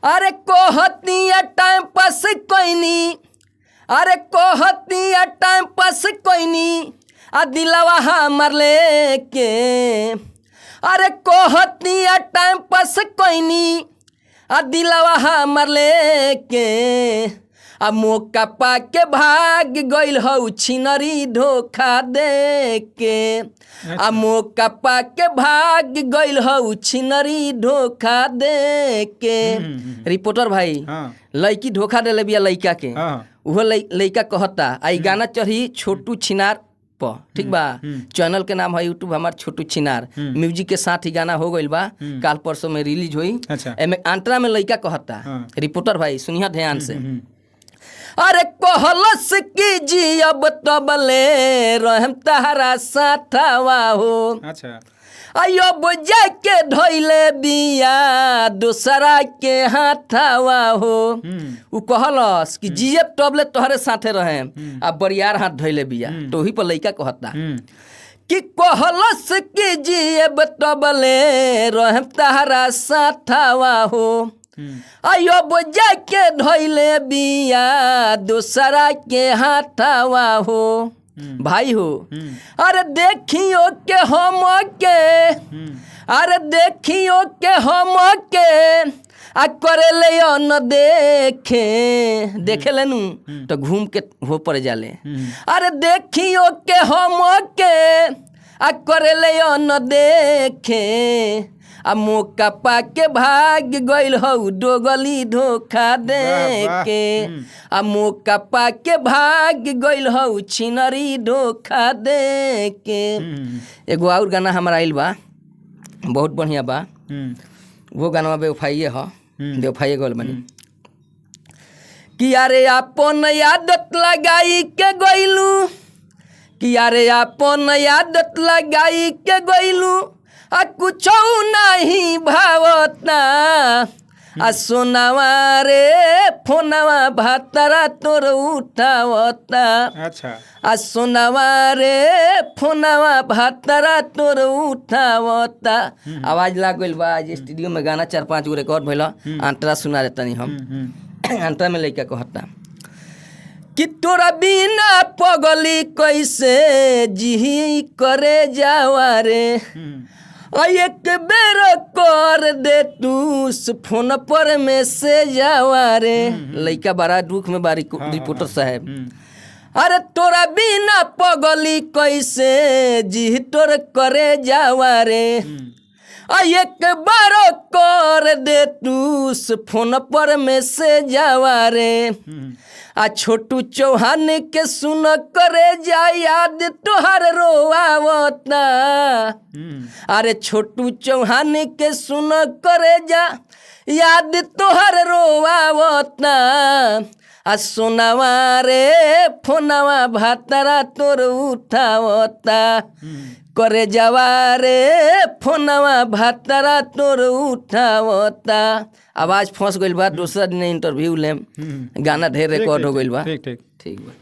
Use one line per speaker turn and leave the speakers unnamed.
अरे कोहतिया time pass कोइनी, अरे कोहतिया टाइम पास कोइनी आ दिलवा हमर लेके। अरे कोहतिया टाइम पास कोइनी आ दिलवा हमर लेके, आ मौका पा के भाग गइल हौ छिनरी धोखा दे के। आ मौका पा के भाग गइल हौ छिनरी धोखा दे के। रिपोर्टर भाई, लड़की धोखा देले बिया लइका के। उहो लइका कहता आ ई गाना चढ़ी छोटू छिनार प, ठीक बा? चैनल के नाम है यूट्यूब हमार छोटू छिनार। म्यूजिक के साथ ही गाना हो गइल बा, काल परसों में रिलीज होई। एमे आंतरा में लइका कहता। रिपोर्टर भाई, सुनिया ध्यान से। अरे कहलस की जी अब तबले रहम तहरा साथवा हो। आयो बुझा के धोइले बिया दूसरा के हाथवा हो। उ कहलस कि जियब तबले तोहरे साथे रहे, आ बरियार हाथ धोइले बिया। तो ओही पर लइका कहता कि कहलस कि जियब तबले रहम तहरा साथवा हो, आयो बुझा के धोइले बिया दूसरा के हाथवा हो। भाई हो, अरे देखियो के हम के, अरे देखियो के हम के आ करे ले न देखे, देखे लेनू तो घूम के हो पर जाले। अरे देखियो के हम के आ करे ले न देखे, आ मौका पा के भाग गइल हौ डोगली धोखा दे
वाह, वाह।
के। आ मौका पा के भाग गइल हौ छिनरी धोखा दे के। एगो और गाना हमारा आइल बा, बहुत बढ़िया बा। वो गाना बेवफाइए ह। बेवफाइए गल बनी कि अरे अपन आदत लगाई के गइलू, कि अरे अपन आदत लगाई के गइलू आ कुछो नहीं भावता, आ सोनावा रे फोनवा भातरा तोर उठावता। आ सोनावा रे फोनवा भातरा तोर उठावता। आवाज लाग गइल बा। आज स्टूडियो में गाना चार पाँच गो रिकॉर्ड भइल। अंतरा सुना देतनी हम। अंतरा में लइका कहता कि तोरा बिना पगली कैसे जिही करे जावा रे, आ एक बेर कर दे तू फोन पर मैसेज आवा रे। लइका बड़ा दुख में बारी, रिपोर्टर साहब। अरे तोरा बिना पगली कैसे जी तोर करे जावा रे, आ एक बार कर दे तू फोन पर मैसेज आवा रे। आ छोटू चौहान के सुन करे जा याद तोहर रोआवता। अरे छोटू चौहान के सुन करे जा याद तोहर रोआवता, आ सोनावा रे फोनवा भातरा तोर उठावता, करे जावा रे फोनवा भातरा तोर उठावता। आवाज फंस गइल बा, दूसरा दिन इंटरव्यू लेम। गाना ढेर रिकॉर्ड हो गइल बा।
ठीक ठीक।
ठीक बा।